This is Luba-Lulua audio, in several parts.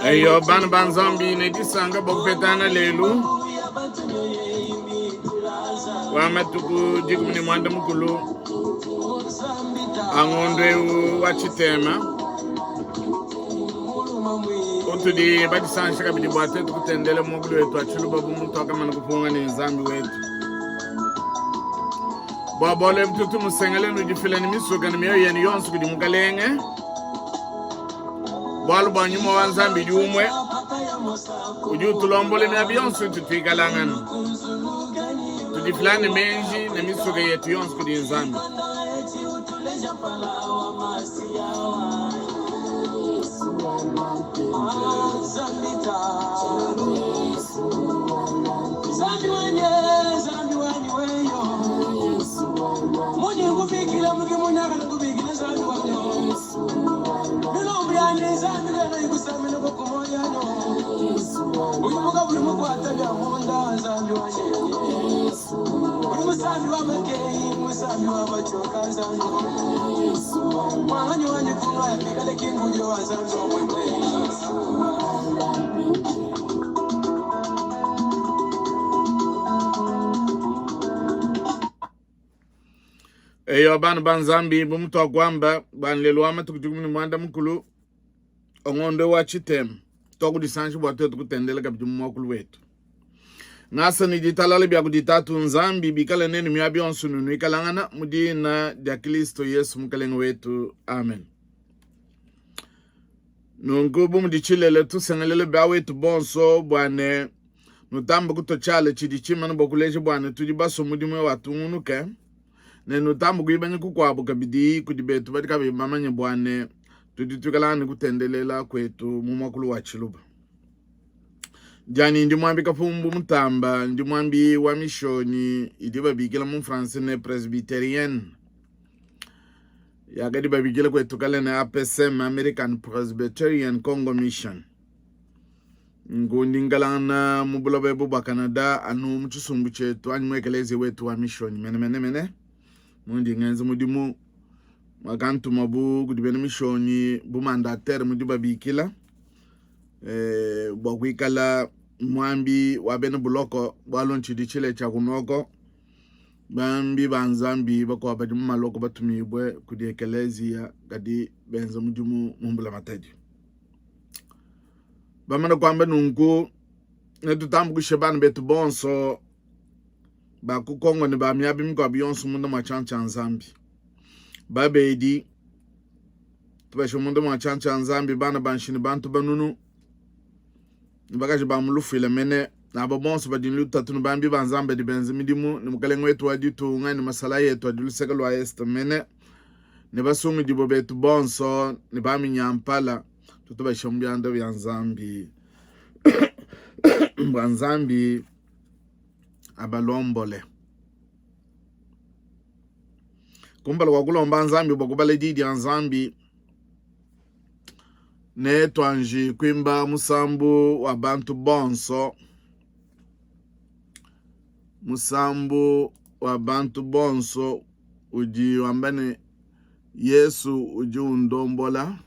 Eyo bana ba Nzambi ne disanka bua kupetana lelu wa matuku 16 a ngondo eu wa tshitema utudi badisangisha kabidi bua tuetu kutendela muakulu wetu wa tshiluba bu mutuakamana kupunga ne Nzambi wetu. Bua bualu ebu tutu musengele nudifile ne misuka ne mioyo yenu yonso kudi Mukalenge, bualu bua nyuma wa Nzambi udi umue udi utulombola miaba yonso itu tuikalangana. Tudifila ne meji ne misuka yetu yonso kudi Nzambi. Eyo bana ba Nzambi, bu mutuakuamba bua lelu wa matuku 16 ngondo wa tshitema, tuakudisangisha bua tuetu kutendela kabidi mu muakulu wetu. Ngasa ne ditalala bia kudi Tatu Nzambi bikale nenu miaba yonso nuikalangana mu dina dia Kristo Yesu Mukalenge wetu. Amen. Nunku bu mudi tshilele, tusengelele bawetu bonso bua ne nutambe kutua tshiala tshidi tshimana bua kuleja bua ne tudi basue mudimu watungunuke, ne nutambe kuibanya kukuabu kabidi kudi betu badi kabayi bamanye bua ne tudi tuikala ne kutendelela kuetu mu muakulu wa Tshiluba. Dianyi ndi muambi Kapumbu Mutamba, ndi muambi wa mishonyi idi babikila mu français ne presbyterienne, yakadi babikila kwetu kale ne APCM, American Presbyterian Congo Mission. Nku ndi nkalangana mu buloba ebu bua Canada anu mu tshisumbu tshietu anyi mu ekelezia wetu wa mishonyi mene mene mene mundi ngenza mudimu muakantumabu kudi bena mishonyi bu mandataire mudi babikila bua kuikala muambi wa bena buloko, bualu ntshidi tshile tshia kunoko. Bambi ba Nzambi bakuabu badi mu maloko batumibue kudi ekeleziya kadi benza mudimu mu mbulamatadi. Bamana kuamba nunku, netutambukushe bana betu bonso ba ku Kongo ne ba miaba mikuabu yonso munda mua tshianza tshia Nzambi. Babedi tubashe munda mua tshianza tshia Nzambi, bana ba nshi ne bantu banunu ne bakaji ba mu lufuila mene, aba bonso badi ne lutatu ne bambi ba Nzambi badi benza midimu ne mukalenge wetu wa ditunga ne masalayi etu adi luseke lua est mene ne basungidibue betu bonso ne baminyampala, tutubashe mu bianda bia Nzambi bua Nzambi abalombole. Kumpala kua kulomba Nzambi bua kubala Diyi dia Nzambi, ne tuanji kuimba musambu wa bantu bonso, musambu wa bantu bonso udi wamba ne, Yesu udi undombola.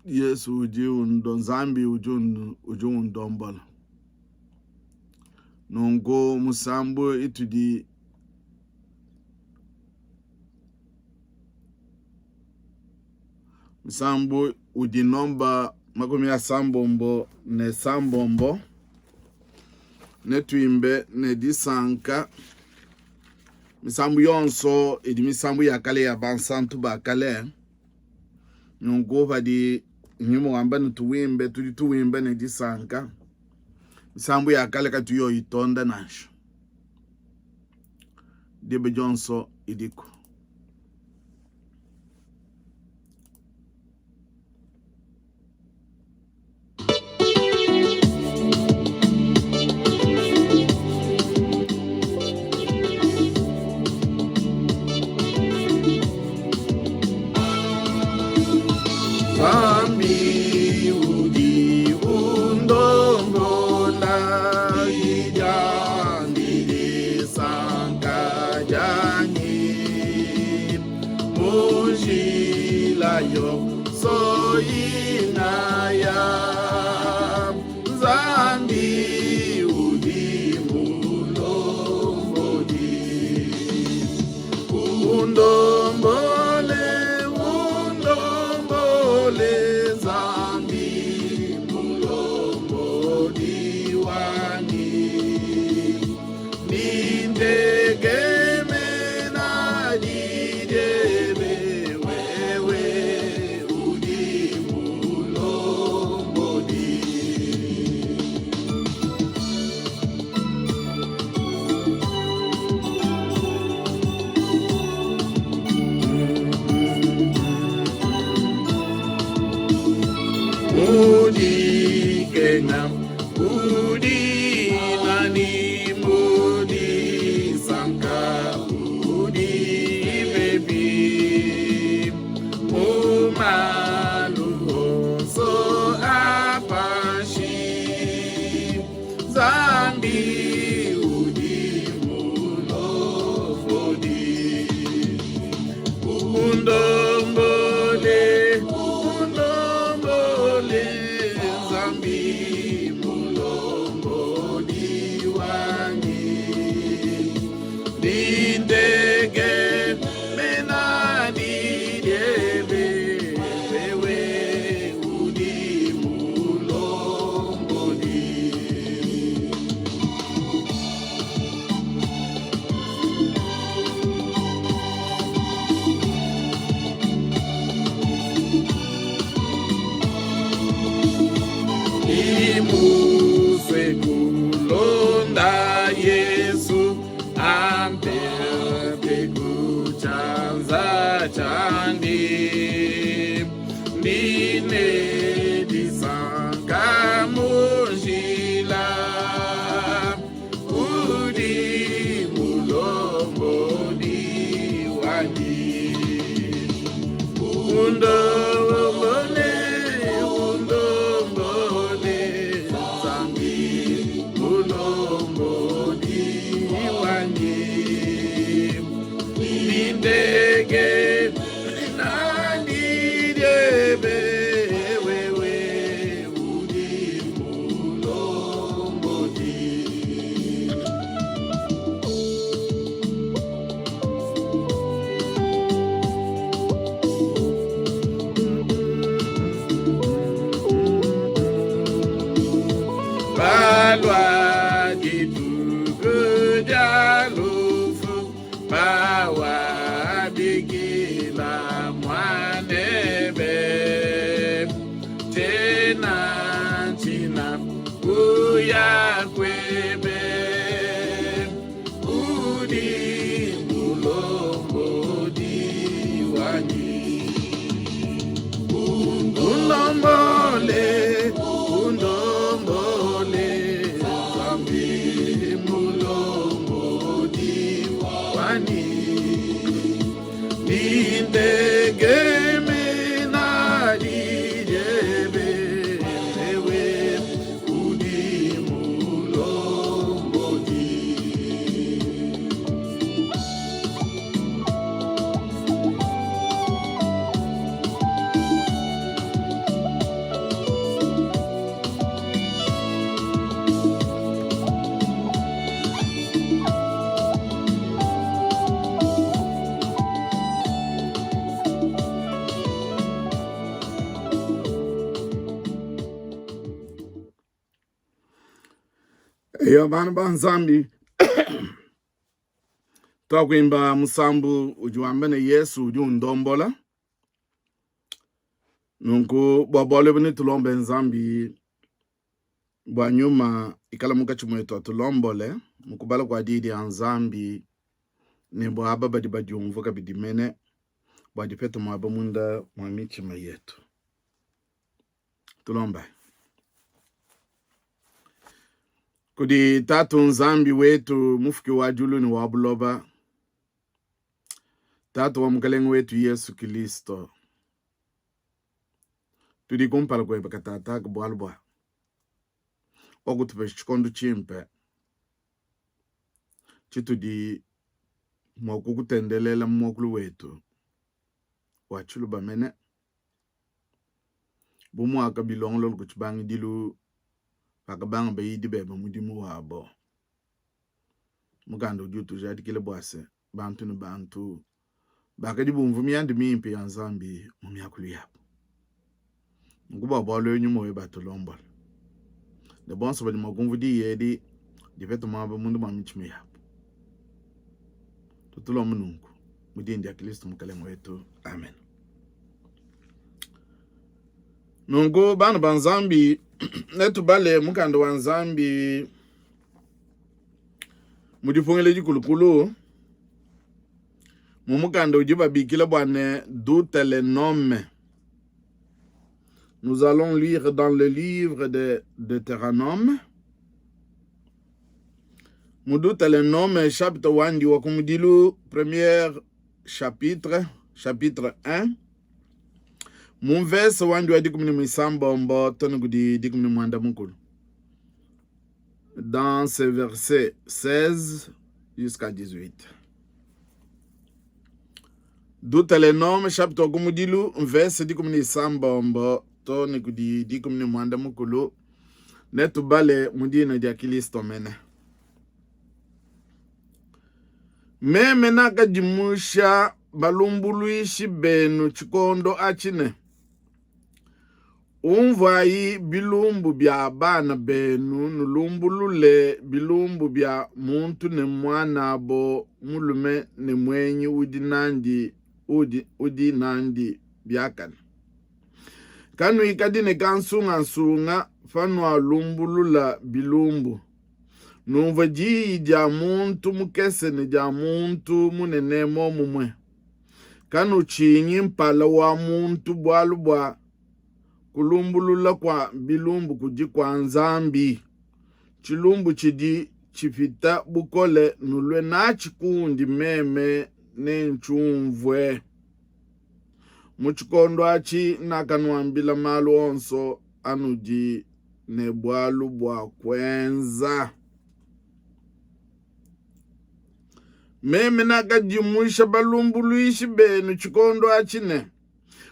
Yesu udi undo, Nzambi udi udi undombola. Nunku musambu itudi musambu udi nomba 36 netuimbe ne disanka. Misambu yonso idi misambu ya kale ya bansantu ba kale. Nunku padi nyuma wamba ne tuwimbe, tudi tuwimba ne disanka. Misambu ya kale katu yoyi itonda nansha, diba dionso idiku. Nzambi udi undombola, di diandi. yonso inaya. Nzambi udi mulombodi. Undombole, undombole, Nzambi mulombodi wanyi. Nintegemena di diebe wewe udi mulombodi. Mudi kenga, udi nani, mudi sanka, udi baby. Mumalu onso apashi, Zambi udi mulombodi. Undombole, undombole, Nzambi mulombodi wanyi. Nindege mena nidebe, wewe udi mulombodi. Imuswe kulonda Yesu ampepe kuchanza chandi ndine disanka munjila udi mulombodi wanyi. Undombole, undombole, Nzambi mulombodi wanyi. Nindege nanidyebe wewe udi mulombodi. Balwa dituku dia lufu bawabikila muanebe tshena tshina kuya kuebe udi mulombodi wanyi. Undombole, undombole, Nzambi mulombodi wani. Nintegemena dijebe, wewe udi mulombodi. Eyo bana ba Nzambi twakuimba musambu udi wamba ne Yesu udi undombola. Nunku bua bualu ebu netulombe Nzambi bua nyuma ikala munkatshi muetu atulombole mu kubala kua Diyi dia Nzambi ne bua aba badi badiumvua kabidi mene bua dipete muaba munda mua mitshima yetu. Tulombayi. Kudi Tatu Nzambi wetu, Mufuki wa diulu ne wa buloba, Tatu wa Mukelenge wetu Yesu Kilisto, tudi kumpala kuebe katataka bualu bua wakutupesha tshikondo tshimpe tshitudi mua kukutendelela mu muakulu wetu wa tshiluba mene. Bu muakabilongolola ku tshibangidilu pakabanga bayidi bebe mudimu wabo. Mukanda udi utujadikila bua se, bantu ne bantu bakadi bumvua mianda mimpe ya Nzambi mu miakulu yabu. Nunku bua bualu ebu nyuma webe atulombola ne bonso badi mua kumvua diyi edi dipete muaba munda mua mitshima yabu. Tutulombe nunku mu dina dia Kristo Mukalenge wetu. Amen. Nunku bana ba Nzambi, netubale mukanda wa Nzambi mu dipungila dikulukulu mu mukanda udi babikila bua ne Deuteronome. Nous allons lire dans le livre de Deutéronome. Mu Deutéronome chapitre wandi wa kumudilu premier chapitre chapitre 1 mu mvese wandi wa dikumi ne muisambombo to ne kudi dikumi ne muanda mukulu. Dans ce verset 16 jusqu'à 18. Deuteronome chapitre wa kumudilu mvese 16 to ne kudi 16 netubale mu dina dia Kristo mene. Meme nakadimusha balumbuluishi benu tshikondo atshi ne, Umvuayi bilumbu bia bana benu, nulumbulule bilumbu bia muntu ne muanabo mulume ne muenyi udi nandi, udi, udi nandi biakane. Kanuikadi ne kansungansunga panualumbulula bilumbu. Numvue diyi dia muntu mukese ne dia muntu munene momumue. Kanutshinyi mpala wa muntu, bualu bua kulumbulula kua bilumbu kudi kua Nzambi. Tshilumbu tshidi tshipita bukole, nulue natshi kundi meme, nentshiumvue. Mu tshikondo atshi nakanuambila malu onso anudi ne bualu bua kuenza. Meme nakadimuisha balumbuluishi benu tshikondo atshi ne,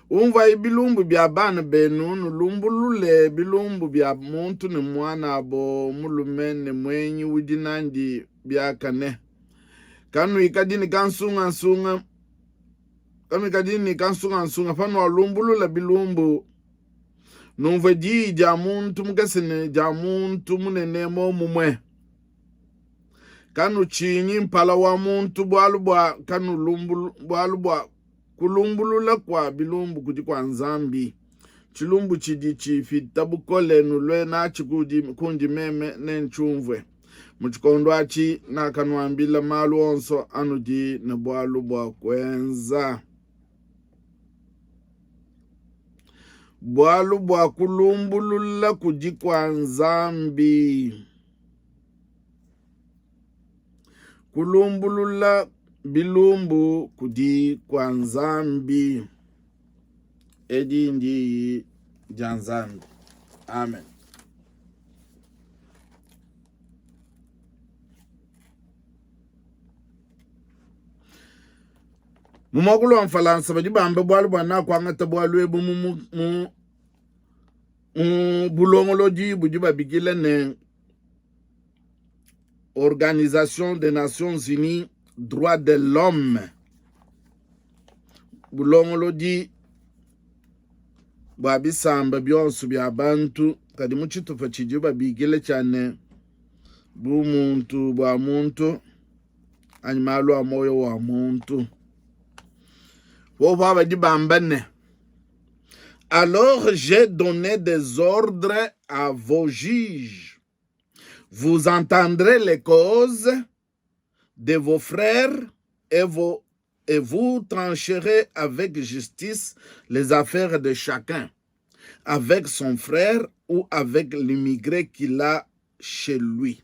Umvuayi bilumbu bia bana benu, nulumbulule bilumbu bia muntu ne muanabo mulume ne muenyi udi nandi biakane. Kanuikadi ne kansungansunga, kanuikadi ne kansungansunga panualumbulula bilumbu. Numvue diyi dia muntu mukese ne dia muntu munene momumue. Kanutshinyi mpala wa muntu, bualu bua bualu bua kulumbulula kua bilumbu kudi kua Nzambi. Tshilumbu tshidi tshipita bukole, nulue natshi kundi meme, nentshiumvue. Mu tshikondo atshi nakanuambila malu onso anudi ne bualu bua kuenza. Bualu bua kulumbulula kudi kua Nzambi. Kulumbulula bilumbu kudi kua Nzambi. Edi ndiyi dia Nzambi. Amen. Mu muakulu wa Mfalansa badi bamba bualu bua nakuangata bualu ebu mu, mu, mu, mu bulongolodi budi babikila ne Organisation des Nations Unies droits de l'homme bulongolodi bua bisamba bionso bia bantu kadi mu tshitupa tshidi babikila tshia ne bumuntu bua muntu anyi malu a muoyo wa muntu bobo badi bamba ne alors j'ai donné des ordres à vos juges vous entendrez les causes de vos frères et, vos, et vous trancherez avec justice les affaires de chacun, avec son frère ou avec l'immigré qu'il a chez lui.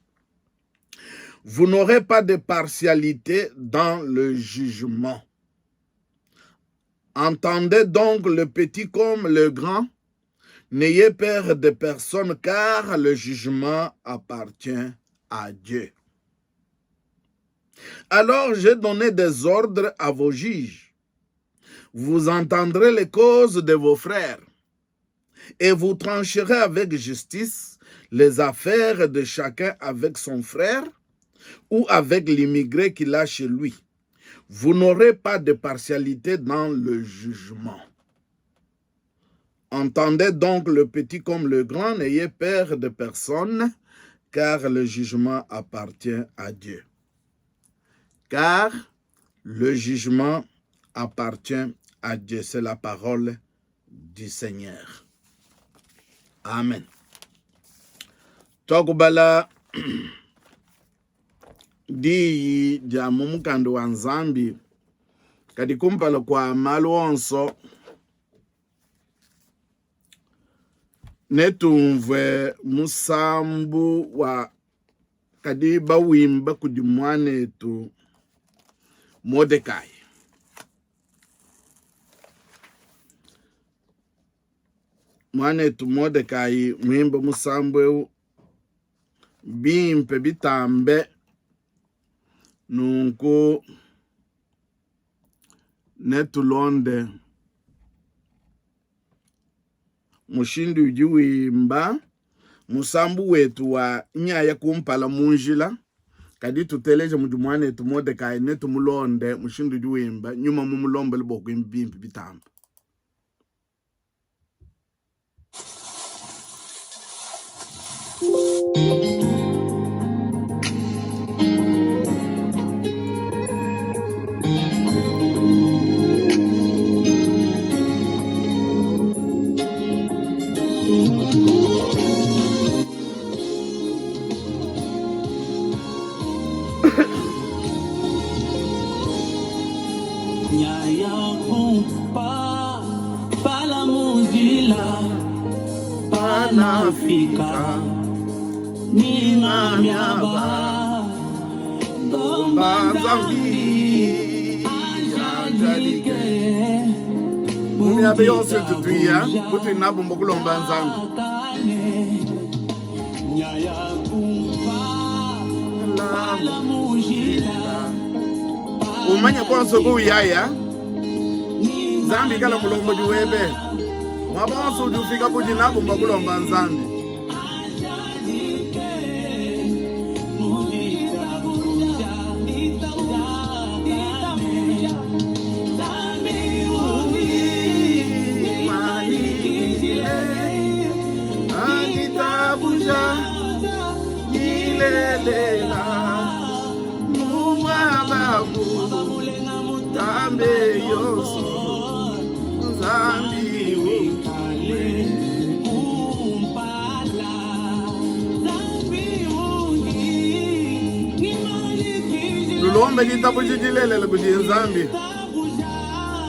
Vous n'aurez pas de partialité dans le jugement. Entendez donc le petit comme le grand. N'ayez peur de personne car le jugement appartient à Dieu. Alors j'ai donné des ordres à vos juges. Vous entendrez les causes de vos frères. Et vous trancherez avec justice les affaires de chacun avec son frère ou avec l'immigré qu'il a chez lui. Vous n'aurez pas de partialité dans le jugement. Entendez donc le petit comme le grand, n'ayez peur de personne, car le jugement appartient à Dieu. Car le jugement appartient à Dieu. C'est la parole du Seigneur. Amen. Twakubala diyi dia mu mukanda wa Nzambi, kadi kumpala kua malu onso netumvue musambu wa kadi bawimba kudi muanetu Modekai. Muanetu Modekai muimbe musambu eu bimpe bitambe, nunku netulonde mushindu udi wimba musambu wetu wa nyaya kumpala mu njila. Kadi tuteleje mudi muanetu Modekai ne tumulonde mushindu udi wimba nyuma mumulombole bua kuimba bimpe bitambe. Panafika ninga miaba Lomba Nzambi ajalike mu miaba yonso itutuya butudi nabu mbua kulomba Nzambi. Umanye konso kuuyaya Nzambi ikala mulombodi webe muaba wonso udi ufika budi nabu mbua kulomba Nzambi. Angitabuja nilelela mumwababu tambe yonso Nzambi umwe. Tulombe ditabuja dilelela kudi Nzambi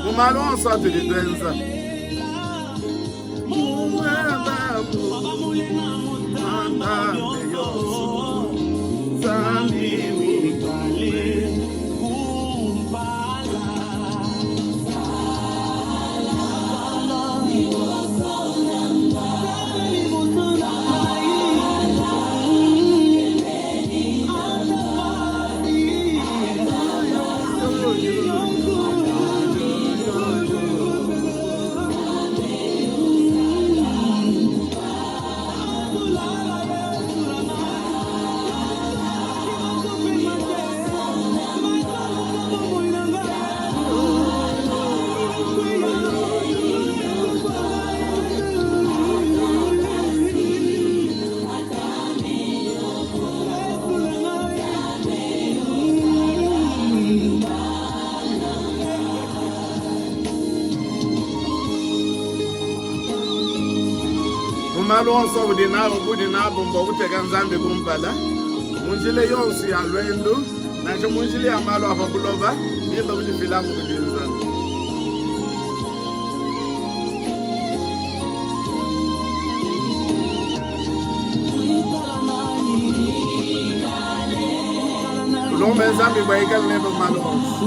mu malu onso atudi tuenza. Mumwababu tambe yonso Nzambi umwe. Mu malu onso udi nawu budi nabu mbua kuteka Nzambi kumpala mu njila yonso ya luendu, nansha mu njila ya malu a pa buloba, bimpe kudifilamu kudi Nzambi. Ulombe Nzambi bua ikale nebe mu malu onso.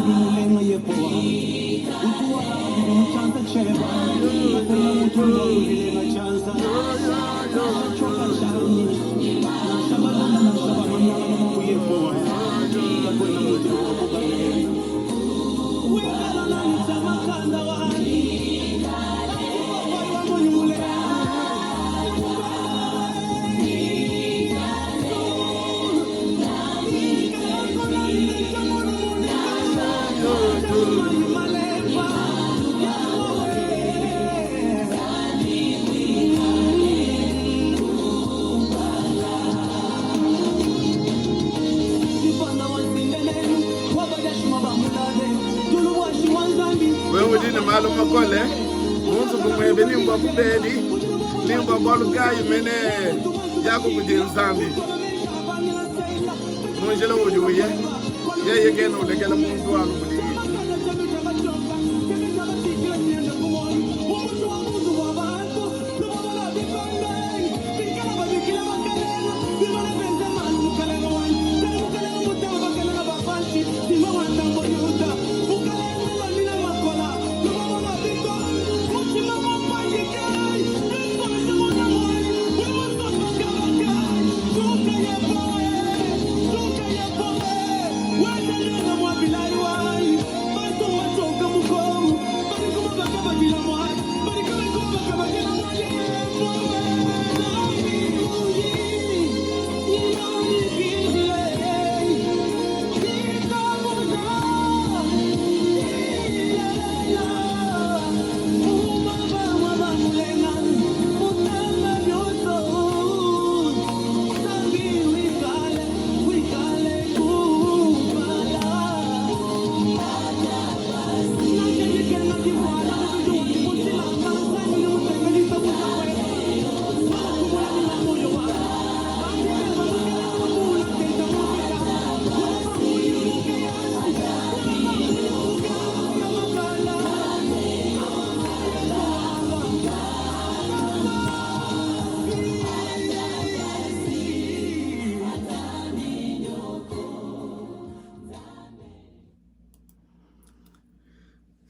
bukole mu nzubu muebe, ni mbua bubedi, ni mbua bualu kayi mene, yaku kudi Nzambi mu njila udi uya, yeye kena ulekela muntu anu kudi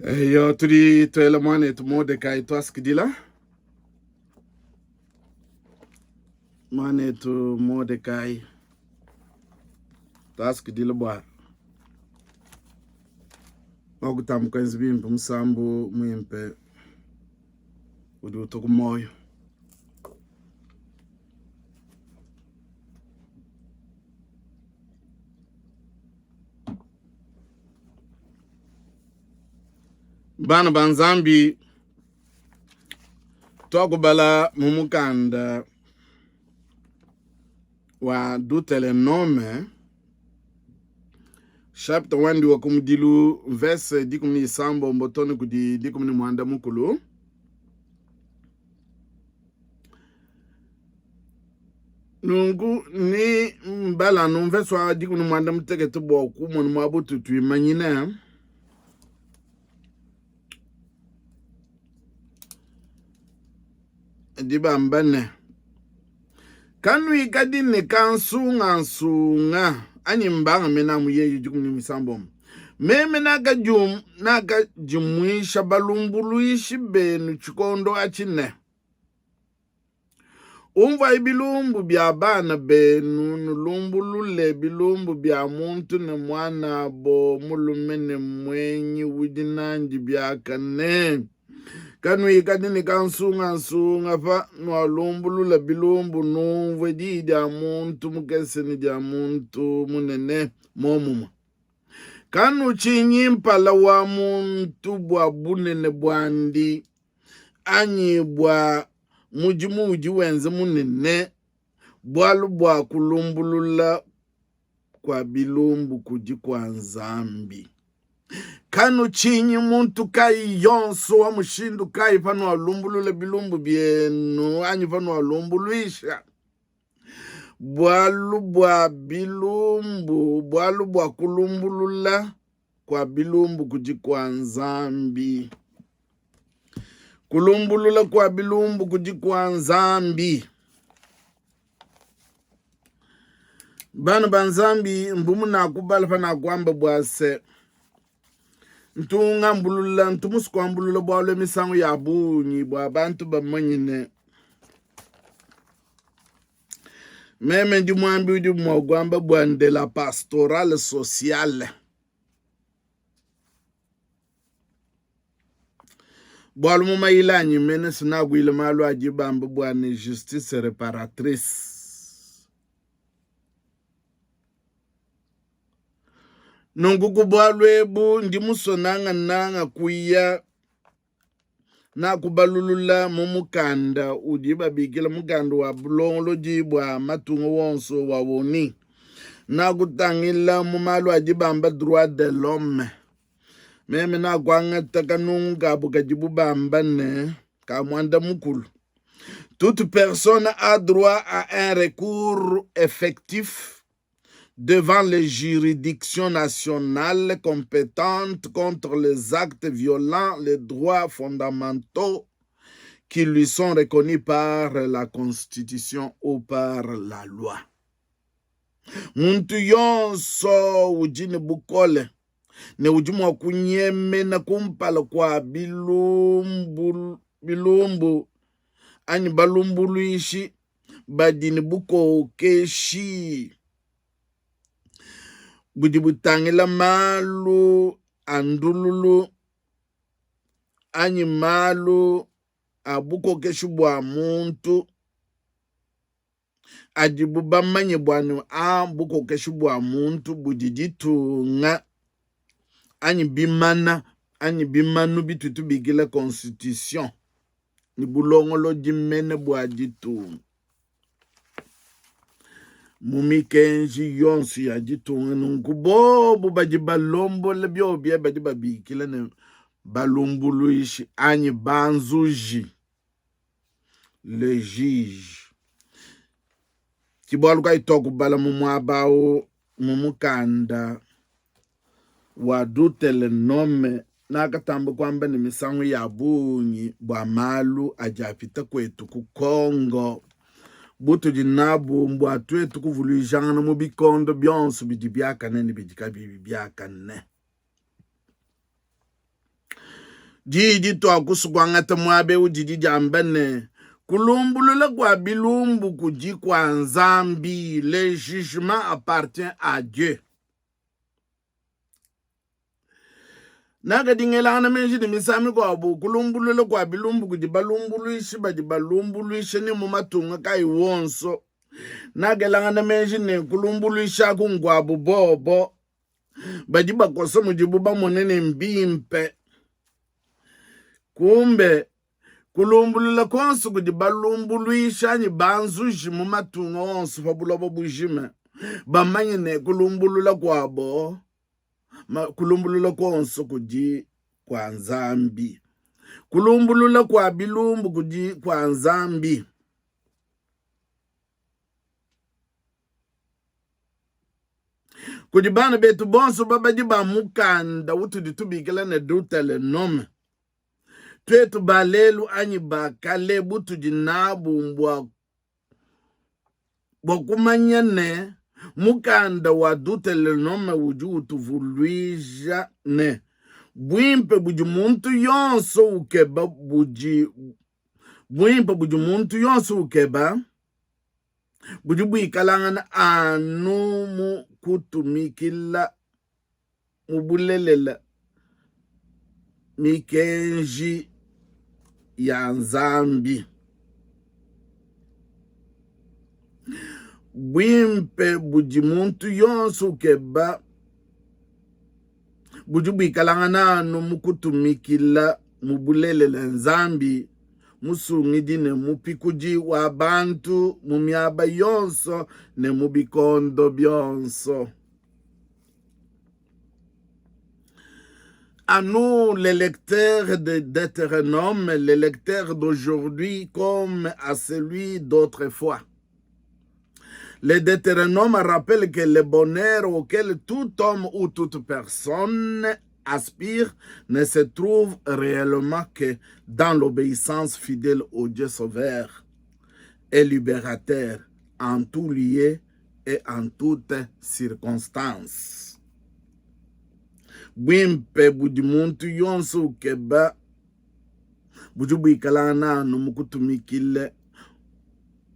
Eyo, tudi tuela muanetu Modekai tuasikidila. Muanetu Modekai tuasikidila bua wakutamba kuenza bimpe musambu muimpe udi utua ku muoyo. Bana ba Nzambi, tuakubala mu mukanda wa Deuteronome chapitre wandi wa kumudilu verse 16 tone kudi 18. Nunku ni mbala anu mvese wa 18 bua kumona muaba utu tuimanyine. Dibamba ne, kanuikadi ne kansungansunga anyi mbanga mena mu yeye 16. Meme nakadimuisha balumbuluishi benu tshikondo atshi ne, Umvuayi bilumbu bia bana benu, nulumbulule bilumbu bia muntu ne muanabo mulume ne muenyi udi nandi biakane. Kanuikadi ne kansungansunga pa nualumbulula bilumbu, numvue diyi dia muntu mukese ne dia muntu munene momumue. Kanutshinyi mpala wa muntu bua bunene buandi, anyi bua mudimu udi wenza munene, bualu bua kulumbulula kua bilumbu kudi kua Nzambi. Kanutshinyi muntu kayi yonso wa mushindu kayi panualumbulula bilumbu bienu anyi panualumbuluisha bualu bua bilumbu, bualu bua kulumbulula kua bilumbu kudi kua Nzambi. Kulumbulula kua bilumbu kudi kua Nzambi. Bana ba Nzambi, mbu munakubala panakuamba bua se ntu ngambulula ntu musu kuambulula bualu misangu ya bungi bua bantu bamanye ne meme ndi muambi udi mua kuamba bua de la pastorale sociale. Bualu mu mayila anyi mene sinakuile malu adi bamba bua ne justice reparatrice. Nunku ku bualu ebu ndi musue nangananga kuya nakubalulula mu mukanda udi babikila mukanda wa bulongolodi bua matunga wonso wa ONU. Nakutangila mu malu adi bamba droit de l'homme. Meme nakuangata kanungu kabu kadibu bamba ne ka muanda mukulu. Toute personne a droit à un recours effectif devant les juridictions nationales compétentes contre les actes violents les droits fondamentaux qui lui sont reconnus par la Constitution ou par la loi. Muntu yonso udi ne bukole ne udi mua kunyemena kumpala kua bilumbu, bilumbu anyi balumbuluishi badi ne bukokeshi budi butangila malu a ndululu anyi malu a bukokeshi bua muntu adibu bamanye bua ne a bukokeshi bua muntu budi ditunga anyi bimana anyi bimanu bitutu tubikila constitution ne bulongolodi mene bua ditunga mu mikenji yonso ya ditunga. Nunku bobu badi balombola biobi badi babikila ne balumbuluishi anyi banzuji le juge. Ke bualu kayi tuakubala mu muaba au mu mukanda wa Dutelenome nakatamba kuamba ne misangu ya bungi bua malu adi apita kuetu ku Congo butudi nabu mbua tuetu kuvuluijangana mu bikondo bionso bidi biakane ne bidi kabiyi biakane. Diyi dituakusu kuangata muaba eu didi diamba ne, kulumbulula kua bilumbu kudi kua Nzambi, le jugement appartient à Dieu. Nakadi ngelangana meji ne misangu mikuabu kulumbulula kua bilumbu kudi balumbuluishi badi balumbuluisha ni mu matunga kayi wonso. Nakelangana meji ne kulumbuluisha aku nkuabu bobo badi bakosa mudibu bamone ne mbimpe. Kumbe kulumbulula kuonso kudi balumbuluishi anyi banzuji mu matunga onso pa buloba bujima bamanye ne kulumbulula kuabo kulumbulula kuonso kudi kua Nzambi. Kulumbulula kua bilumbu kudi kua Nzambi. Kudi bana betu bonso babadi ba mukanda utudi tubikila ne Deuteronome, tuetu ba lelu anyi ba kale, butudi nabu mbua bua kumanya ne, mukanda wa Deuteronome udi utuvuluija ne, buimpe budi muntu yonso ukeba budi buimpe budi muntu yonso ukeba budi buikalangana anu mu kutumikila mu bulelela mikenji ya Nzambi. Buimpe budi muntu yonso ukeba budi buikalangana anu mu kutumikila mu bulelela Nzambi Musungidi ne Mupikudi wa bantu mu miaba yonso ne mu bikondo bionso. À nous, les lecteurs de Deutéronome, les lecteurs d'aujourd'hui comme à celui d'autrefois. Le Deutéronome rappelle que le bonheur auquel tout homme ou toute personne aspire ne se trouve réellement que dans l'obéissance fidèle au Dieu sauveur et libérateur en tout lieu et en toutes circonstances. Buimpe budi muntu yonso ukeba budi buikalangana anu mu kutumikila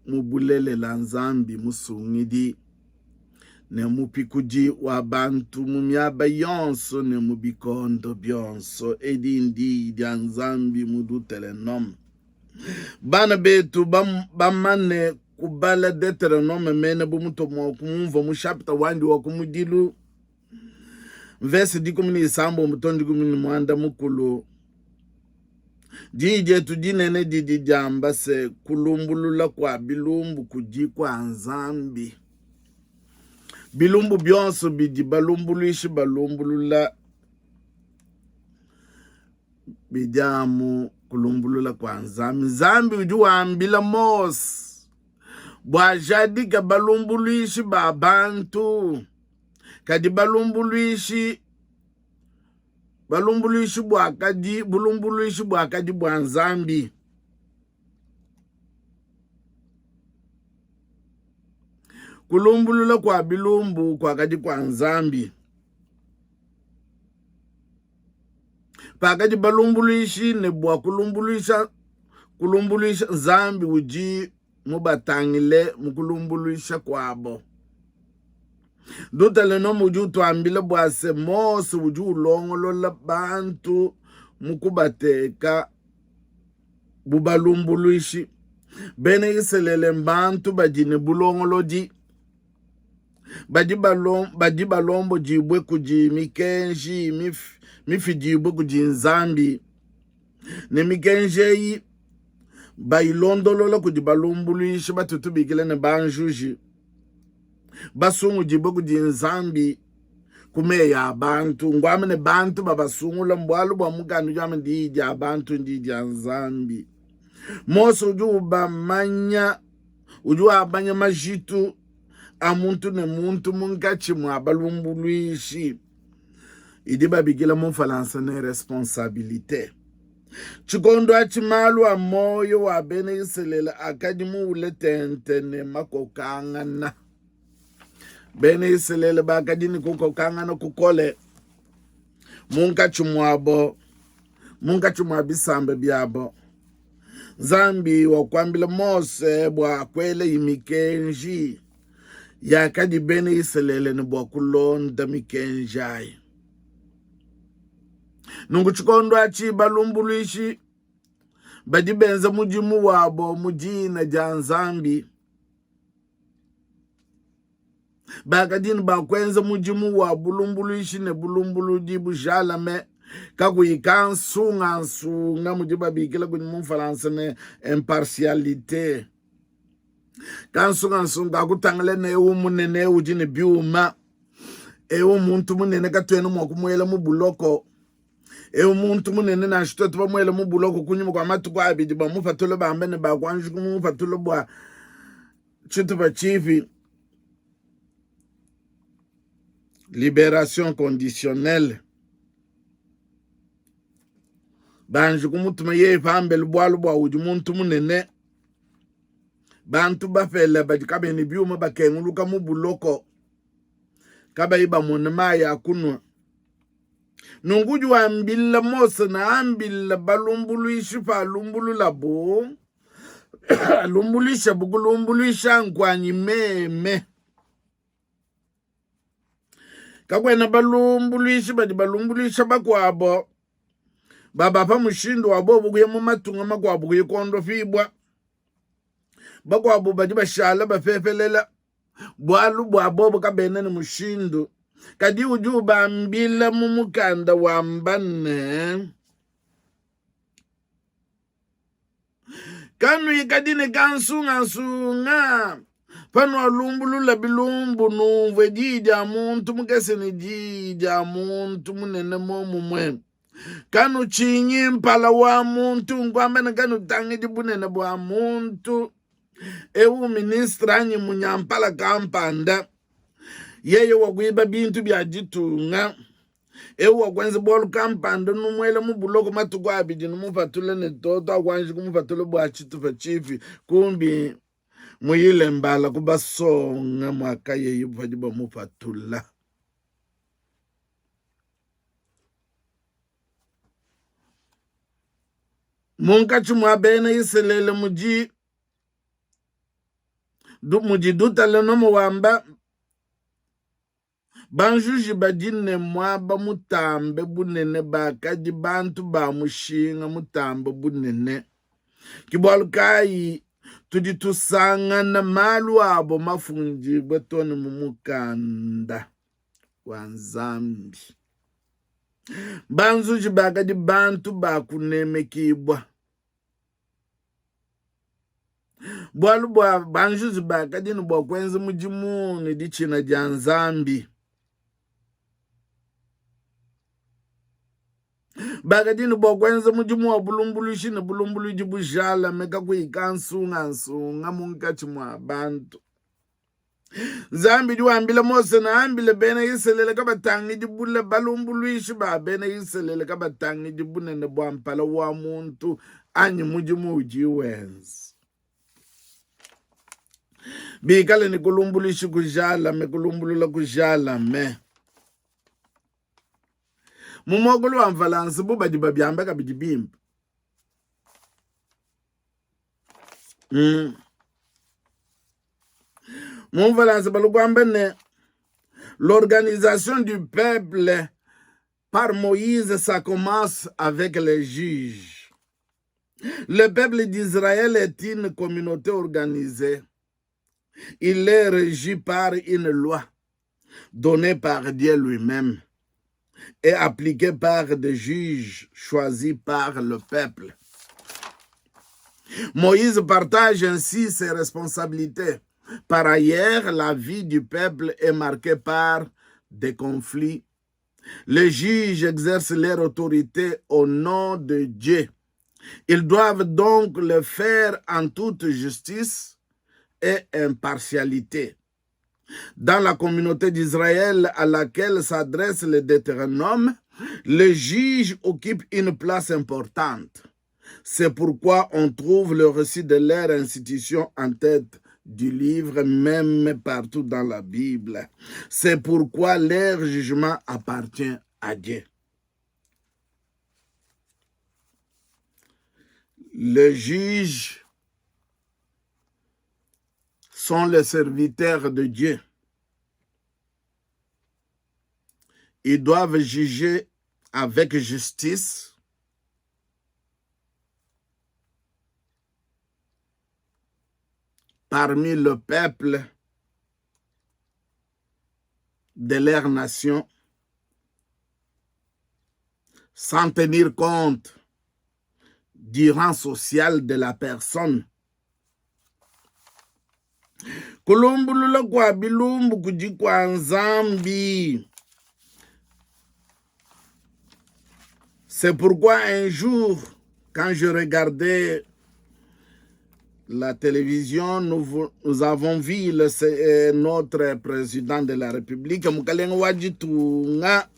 mu bulelela Nzambi Musungidi ne Mupikudi wa bantu mu miaba yonso ne mu bikondo bionso. Edi ndiyi dia Nzambi mu Dutelenome. Bana betu bamane kubala Deuteronome mene bu mutu mua kumumvua mu chapter wandi wa kumudilu mvese 16 to 18. Diyi dietu dinene didi diamba se kulumbulula kua bilumbu kudi kua Nzambi. Bilumbu bionso bidi balumbuluishi balumbulula. Bidi amu kulumbulula kua Nzambi. Nzambi udi wambila Mose bua ajadike balumbuluishi ba bantu, kadi balumbuluishi balumbuluishi buakadi bulumbuluishi buakadi bua Nzambi. Kulumbulula kua bilumbu kuakadi kua Nzambi. Pakadi balumbuluishi ne bua kulumbuluisha kulumbuluisha, Nzambi udi mubatangile mu kulumbuluisha kuabo. Dutelenome udi utuambila bua se Mose udi ulongolola bantu mu kubateka bu balumbuluishi. Bena Isalele mbantu badi ne bulongolodi, badi badi balombodibue kudi mikenji mifidibue kudi Nzambi, ne mikenji eyi bayilondolola kudi balumbuluishi batu tubikila ne banjuji basungudibue kudi Nzambi ku meyi a bantu. Nguambe ne bantu babasungula mbualu bua mukanda udi wamba diyi dia bantu ndiyi dia Nzambi. Mose udi ubamanya udi wabanya majitu a muntu ne muntu munkatshi mua balumbuluishi idi babikila mu Mfalansa ne responsabilite. Tshikondo atshi malu a muoyo wa bena Isalele akadi muule tente ne makokangana. Bena Isalele bakadi ne kukokangana kukole munkatshi muabo, munkatshi mua bisamba biabo. Nzambi wakuambila Mose bua kuela mikenji yakadi bena Isalele ne bua kulonda mikenji ayi. Nunku tshikondo atshi balumbuluishi badi benza mudimu wabo mu dina dia Nzambi bakadi ne ba kuenza mudimu wa bulumbuluishi ne bulumbuludi bujalame kakuyi kansungansunga mudi babikila kudi mu mfalansa ne impartialite kansungansunga kakutangila ne eu munene udi ne biuma eu muntu munene katuena mua kumuela mu buloko eu muntu munene nansha tuetu bamuele mu buloko kunyima kua matuku abidi bamupatule bambe ne bakuanji kumupatula bua tshitupa tshipi liberation conditionnelle banji kumutuma yeye pambelu bualu bua udi muntu munene bantu bapele badi kabayi ne biuma bakenguluka mu buloko kabayi bamona mayi a kunua nunku udi wambila Mose ne ambila balumbuluishi palumbululabu alumbuluishabu kulumbuluisha nkuanyi meme. Kakuena balumbuluishi badi balumbuluisha bakuabo babapa mushindu wa bobu kuya mu matunga makuabu kuya kuondopibua. Bakuabu badi bashala bapepelela bualu bua bobu kabena ne mushindu. Kadi udi ubambila mu mukanda wamba ne, Kanuikadi ne kansungansunga panualumbulula bilumbu, numvue diyi dia muntu mukese ne diyi dia muntu munene muomumue. Kanutshinyi mpala wa muntu, nkuamba ne kanutangidi bunene bua muntu eu ministre anyi munyampala kampanda, yeye wakuiba bintu bia ditunga eu wakuenza bualu kampanda numuele mu buloko matuku abidi numupatule ne toto akuanji kumupatula bua tshitupa tshipi kumbi muyile mbala kubasonga muakayeyi padi bamupatula munkatshi mua bena Isalele mudi mudi Dutelenome wamba Banjuji badi ne muaba mutambe bunene bakadi bantu ba mushinga mutambe bunene. Ke bualu kayi tudi tusangana malu abo mafundibue too ne mu Mukanda wa Nzambi. Banzuji bakadi bantu ba kunemekibua. Bualu bua banzuji bakadi ne bua kuenza mudimu ne ditshina dia Nzambi. Bakadi ne bua kuenza mudimu wa bulumbuluishi ne bulumbuluidi bujalame kakuyi kansungansunga munkatshi mua bantu. Nzambi udi wambila Mose ne ambile bena Isalele kabatangidi bule balumbuluishi ba bena Isalele kabatangidi bunene bua mpala wa muntu anyi mudimu udi wenza. Bikale ne kulumbuluishi kujalame, kulumbulula kujalame. Mu muakulu wa Mfalansa bu badi babiamba kabidi bimpe. Mu Mfalansa bali kuamba ne l'organisation du peuple par Moïse ça commence avec les juges. Le peuple d'Israël est une communauté organisée. Il est régi par une loi donnée par Dieu lui-même et appliquée par des juges choisis par le peuple. Moïse partage ainsi ses responsabilités. Par ailleurs, la vie du peuple est marquée par des conflits. Les juges exercent leur autorité au nom de Dieu. Ils doivent donc le faire en toute justice et impartialité. Dans la communauté d'Israël à laquelle s'adresse le Deutéronome, les juges occupent une place importante. C'est pourquoi on trouve le récit de leur institution en tête du livre, même partout dans la Bible. C'est pourquoi leur jugement appartient à Dieu. Les juges sont les serviteurs de Dieu. Ils doivent juger avec justice parmi le peuple de leur nation sans tenir compte du rang social de la personne. Kulumbulula kua bilumbu kudi kua Nzambi. C'est pourquoi un jour, quand je regardais la télévision, nous, nous avons vu le, euh, notre président de la République, Mukalenge wa ditunga,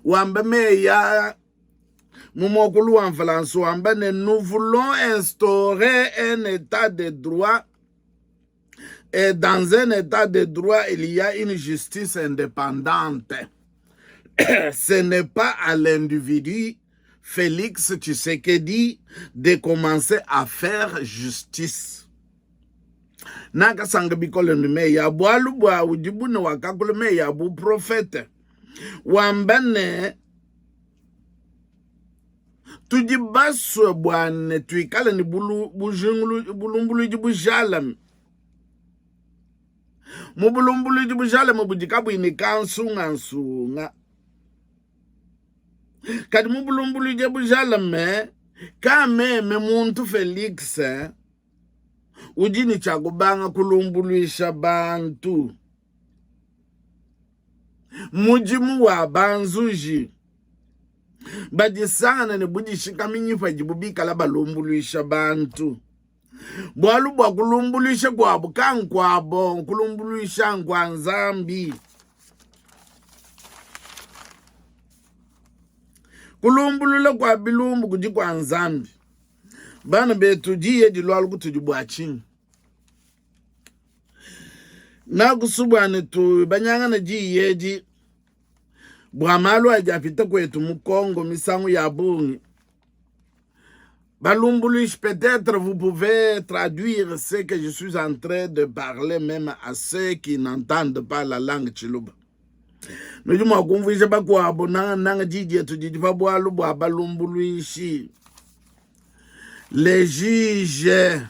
wamba meya mu muakulu wa Mfalansa wamba ne, nous voulons instaurer un état de droit et dans un état de droit, il y a une justice indépendante. Ce n'est pas à l'individu Félix Tshisekedi de commencer à faire justice. Nakasanga bikole ne meyi a bualu bua udibu ne wakakula meyi a buprofete wamba ne tudi basue bua ne tuikale ne bulumbuluidi bujalame mu bulumbuluidi bujalame budi kabuyi ne kansungansunga kadi mu bulumbuluidi bujalame ka meme muntu Felix udi ne tshia kubanga kulumbuluisha bantu mudimu wa banzuji badisangana ne budishikaminyi padibu bikala balumbuluisha bantu bualu bua kulumbuluisha kuabu kankuabo nkulumbuluisha nkua Nzambi kulumbulula kua bilumbu kudi kua Nzambi bana betu diye dilualu kutudi bua tshinyi nakusubua ne tubanyangana diyi edi bua malu adi apita kuetu mu Congo misangu ya bungi balumbuluishi peut-être vous pouvez traduire ce que je suis en train de parler même à ceux qui n'entendent pas la langue tshiluba nudi mua kumvuija bakuabu nangananga diyi dietu didi pa bualu bua balumbuluishi les juges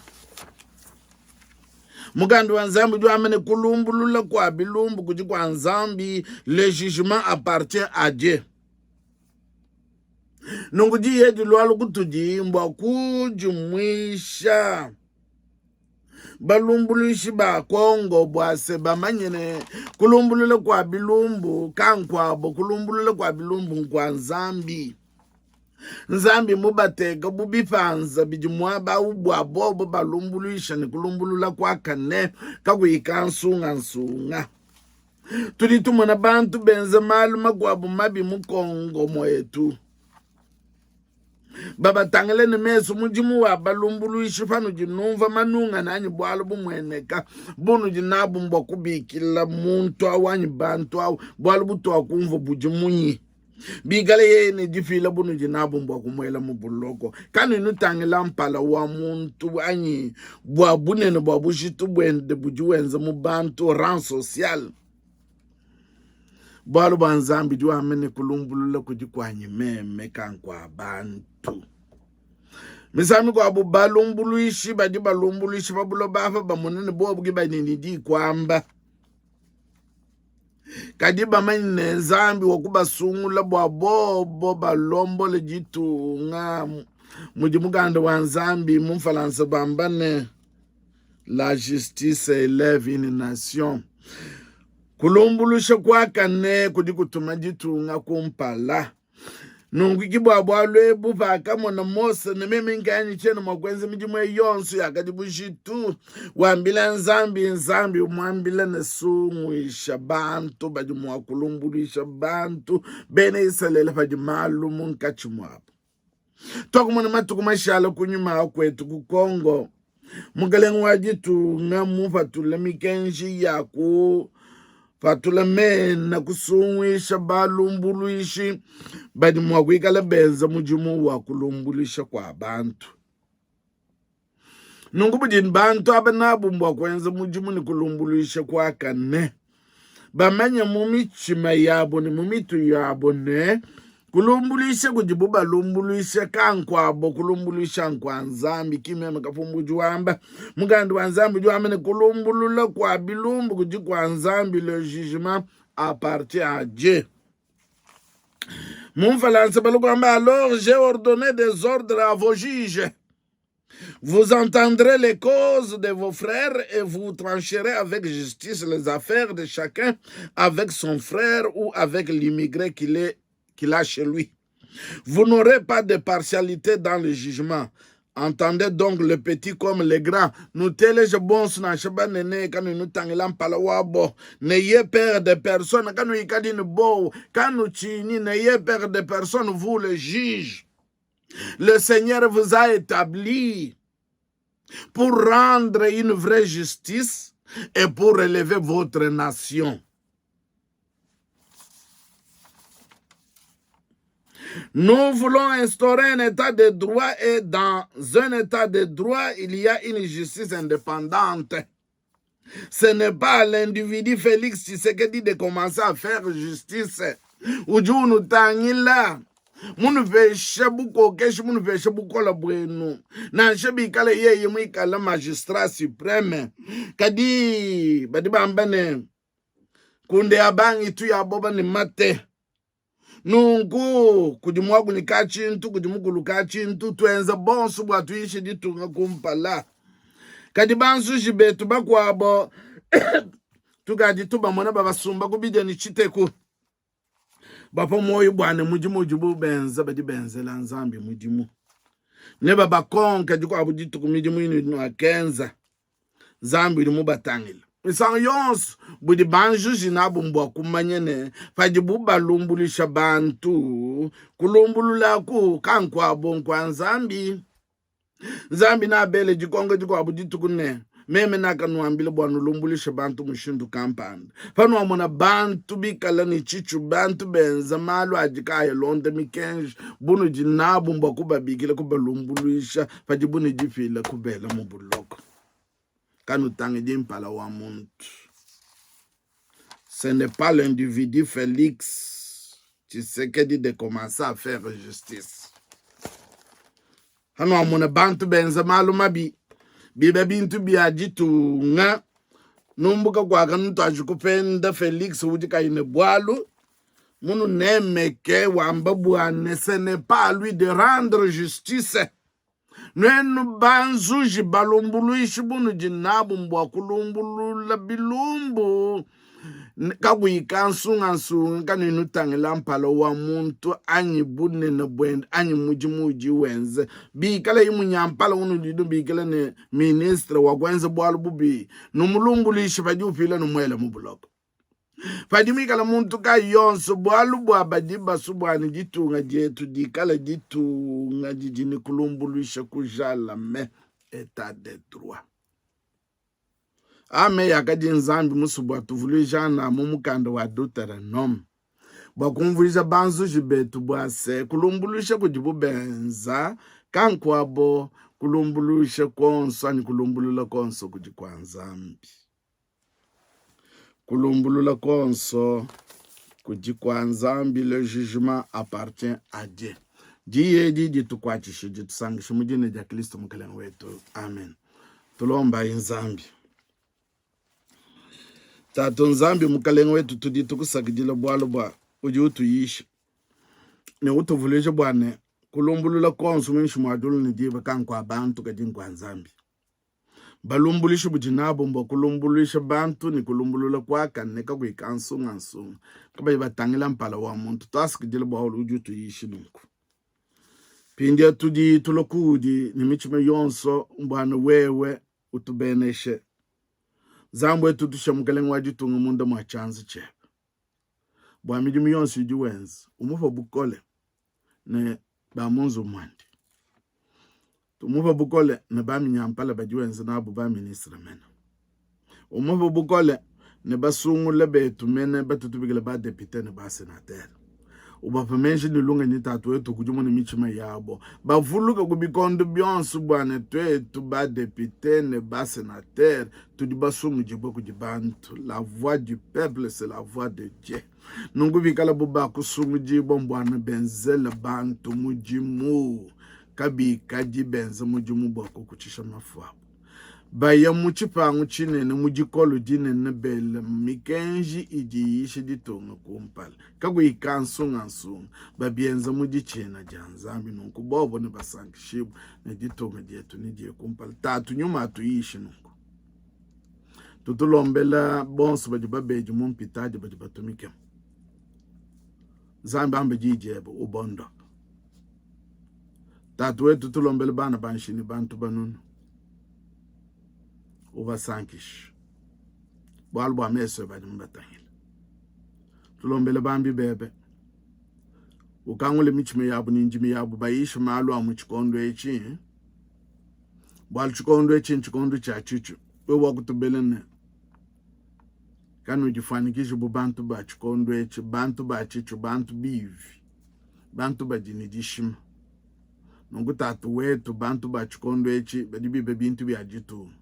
mukanda wa nzambi udi wamba ne kulumbulula kua bilumbu kudi kua nzambi le jugement appartient à dieu nunku diyi edi lualu kutudi mbua kudimuisha. Balumbuluishi ba Kongo bua se bamanye ne kulumbulula kua bilumbu kankuabo, kulumbulula kua bilumbu nkua Nzambi. Nzambi mubateka bu bipanza bidi muaba au bua bobo balumbuluisha ne kulumbulula kuakane kakuyi kansungansunga. Tudi tumona bantu benza malu makuabu mabi mu Kongo muetu. Babatangile ne mesu mudimu wa balumbuluishi panudi numvua manungana anyi bualu bumueneka bunudi nabu mbua kubikila muntu au anyi bantu au bualu butuakumvua budi munyi? Bikala yeye ne dipila bunudi nabu mbua kumuela mu buloko. Kanuyi nutangila mpala wa muntu anyi bua bunene bua bujitu buende budi wenza mu bantu rang social. Bualu bua Nzambi udi wamba ne kulumbulula kudi kuanyi meme kankua bantu. Misangu mikuabu balumbuluishi badi balumbuluisha pa buloba apa bamone ne bobu ke badi ne di kuamba. Kadi bamanye ne Nzambi wakubasungula bua bobo balombole ditunga. Mudi mukanda wa Nzambi mu Mfalansa bamba ne la justice eleve une nation. Kulumbuluisha kuakane kudi kutuma ditunga kumpala. Nunku ke bua bualu ebu pakamona Mose ne meme nkayanyi tshiena mua kuenza midimu eyi yonso yakadi bujitu, wambila Nzambi, Nzambi umuambila ne, sunguisha bantu badi mua kulumbuluisha bantu bena Isalele padi malu munkatshi muabu. Tuakumona matuku mashala kunyima a kuetu ku Congo, mukalenge wa ditunga mupatule mikenji ya kupatula mena kusunguisha balumbuluishi badi mua kuikala benza mudimu wa kulumbuluisha kua bantu. Nunku budi bantu aba nabu mbua kuenza mudimu ne kulumbuluisha kuakane, bamanye mu mitshima yabo ne mu mitu yabo ne, kulumbuluisha kudibu balumbuluisha kankuabo, kulumbuluisha nkua Nzambi. Ki meme Kapumbu udi wamba. Mukanda wa Nzambi udi wamba ne, kulumbulula kua bilumbu kudi kua Nzambi, le jugement appartient à Dieu. Mu Mfalansa bali kuamba, alors j'ai ordonné des ordres à vos juges. Vous entendrez les causes de vos frères et vous trancherez avec justice les affaires de chacun avec son frère ou avec l'immigré qu'il qu'il a chez lui. Vous n'aurez pas de partialité dans le jugement. Entendez donc le petit comme le grand. Nuteleje bonso nansha banene kanuyi nutangila mpala wabo. N'ayez peur de personne kanuikadi ne bowa kanutshinyi. N'ayez peur de personne vous le juge. Le Seigneur vous a établi pour rendre une vraie justice et pour élever votre nation. Nous voulons instaurer un état de droit et dans un état de droit, il y a une justice indépendante. Ce n'est pas à l'individu Félix Tshisekedi de commencer à faire justice. Udi unutangila munupesha bukokeshi munupesha bukola buenu nansha bikale yeye muikale magistrat supreme kadi badi bamba ne kunde ya bangi itu ya boba ne mate Nunku kudi muakunyi ka tshintu, kudi mukulu ka tshintu, tuenza bonso bua tuyishe ditunga kumpala. Kadi banzuji betu bakuabo tukadi tubamona babasumba ku bidia ne tshiteku, bapua muoyo bua ne mudimu udibu benza badi benzela Nzambi mudimu. Ne babakonka dikuabu dituku midimu inudi nuakenza. Nzambi udi mubatangile misangu yonso. Budi banjuji nabu mbua kumanya ne, padibu balumbuluisha bantu, kulumbululaku kankuabu nkua Nzambi. Nzambi neabele dikonko dikuabu dituku ne, Meme nakanuambila bua nulumbuluishe bantu mushindu kampanda. Panuamona bantu bikala ne tshitshu, bantu benza malu adi kaayi alonda mikenji, bunudi nabu mbua kubabikila kubalumbuluisha padibu ne dipila kubela mu buloko. Kanutangidi mpala wa muntu. Ce n'est pas l'individu Félix Tshisekedi de commencer à faire justice. Hanuamona bantu benza malu mabi, biba bintu bia ditunga, numbuka kuaka nutuaji kupenda Felix udi kayi ne bualu, mununemeke wamba bua ne ce n'est pas à lui de rendre justice. Nuenu banzuji balumbuluishi bunudi nabu mbua kulumbulula bilumbu kakuyi kansungansunga, kanuyi nutangila mpala wa muntu anyi bunene buende anyi mudimu udi wenza. Bikalayi munyampala unudi nubikila ne ministre wa kuenza bualu bubi, numulumbuluishe padi upila, numuele mu buloko. Padi muikala muntu kayi yonso, bualu bua badi basue bua ne ditunga dietu dikale ditunga didi ne kulumbuluisha kujalame, etat de droit. Aa meyi akadi Nzambi musue bua tuvuluijana mu mukanda wa Deuteronome bua kumvuija banzuji betu bua se, kulumbuluisha kudibu benza kankuabo kulumbuluisha kuonso anyi kulumbulula kuonso kudi kua Nzambi. Kulumbulula kuonso kudi kua Nzambi, le jugement appartient à Dieu. Diyi edi ditukuatshishe, ditusankishe mu dina dia Kristo Mukelenge wetu. Amen. Tulombayi Nzambi. Tatu Nzambi Mukelenge wetu, tudi tukusakidila bualu bua udi utuyisha ne utuvuluija bua ne kulumbulula kuonso muinshi mua diulu ne diba kankua bantu kadi nkua Nzambi. Balumbuluishi budi nabu mbua kulumbuluisha bantu ne kulumbulula kuakane kakuyi kansungansunga, kabayi batangila mpala wa muntu. Tuasakidila bua udi utuyisha nunku. Mpindieu tudi tulua kuudi ne mitshima yonso bua ne wewe utubeneshe. Nzambi wetu, tushe mukalenge wa ditunga munda mua tshianza tshiebe bua midimu yonso idi wenza, umupe bukole ne ba mu nzubu muandi. Umupe bukole ne baminyampala badi wenza nabu ba ministre mene. Umupe bukole ne basungula betu mene batutu bikila ba depute ne ba senateur. Ubape meji ne lungenyi Tatu wetu ukudimune mitshima yabo bavuluke ku bikondo bionso bua ne tuetu ba depute ne ba senateur tudi basungudibue kudi bantu. La voix du peuple c'est la voix de Dieu. Nunku bikalabu bakusungudibua mbua ne benzele bantu mudimu, kabikadi benza mudimu bua kukutshisha mafu abu. Baya mu tshipangu tshinene mu dikolo dinene bela mikenji idi iyisha ditunga kumpala, kakuyi kansungansunga, babienza mu ditshina dia Nzambi. Nunku bobo nebasankishibue ne ditunga dietu nediye kumpala. Tatu Nyuma atuyishe nunku. Tutulombela bonso badi babedi mu mpitadi badi batumikemu. Nzambi ambe diyi diebe ubondope. Tatu wetu tulombele bana ba nshi ne bantu banunu, ubasankishe bualu bua mesu ebe adi mabatangile. Tulombele bambi bebe, ukangule mitshima yabu ne ndimi yabu, bayishe malu a mu tshikondo etshi, bualu tshikondo etshi ntshikondo tshia tshitshu. Wewe wakutubela ne, Kanudifuanyikiji bu bantu ba tshikondo etshi, bantu ba tshitshu, bantu bivi, bantu badi ne dishima. Nunku Tatu wetu, bantu ba tshikondo etshi badi biba bintu bia ditunga,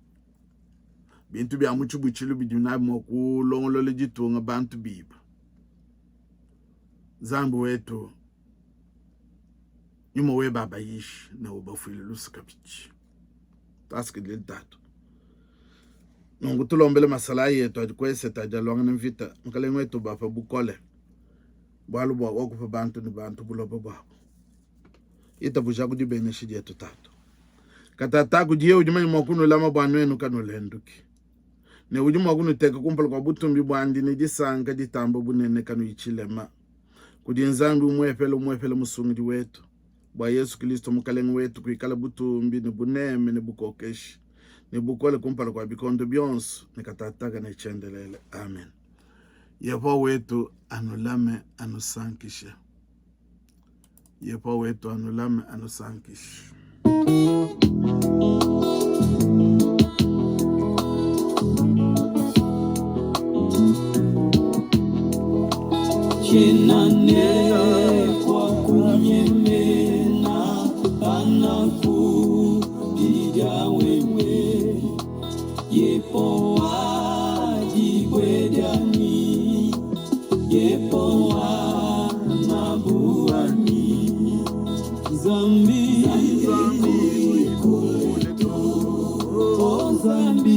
bintu bia mu tshibutshilu bidi nabi mua kulongolola ditunga, bantu biba. Nzambi wetu, nyuma webe abayishe ne ubafuile luse kabidi. Tuasakidile Tatu. Nunku tulombele masalayi etu adi ku esete adi aluangana mvita, Mukalenge wetu ubapa bukole, bualu bua wakupa bantu ne bantu buloba buabu. Itabuja ku dibenesha dietu Tatu. Katata kudiye udi manye mua kunulama bua nuenu kanulenduki, ne udi mua kunuteka kumpala kua butumbi buandi ne disanka ditamba bunene kanuyi tshilema. Kudi Nzambi umuepele umuepele Musungidi wetu, bua Yesu Kilisto Mukalenge wetu kuikala butumbi ne buneme ne bukokeshi ne bukole kumpala kua bikondo bionso ne katataka ne tshiendelele. Amen. Yehowa wetu anulame anusankishe. Yehowa wetu anulame anusankishe. Tshiena ne kua kunyemena panaku didia wewe, Yehowa dibue dianyi, Yehowa ngabu wanyi, Nzambi, Nzambi, oh Nzambi.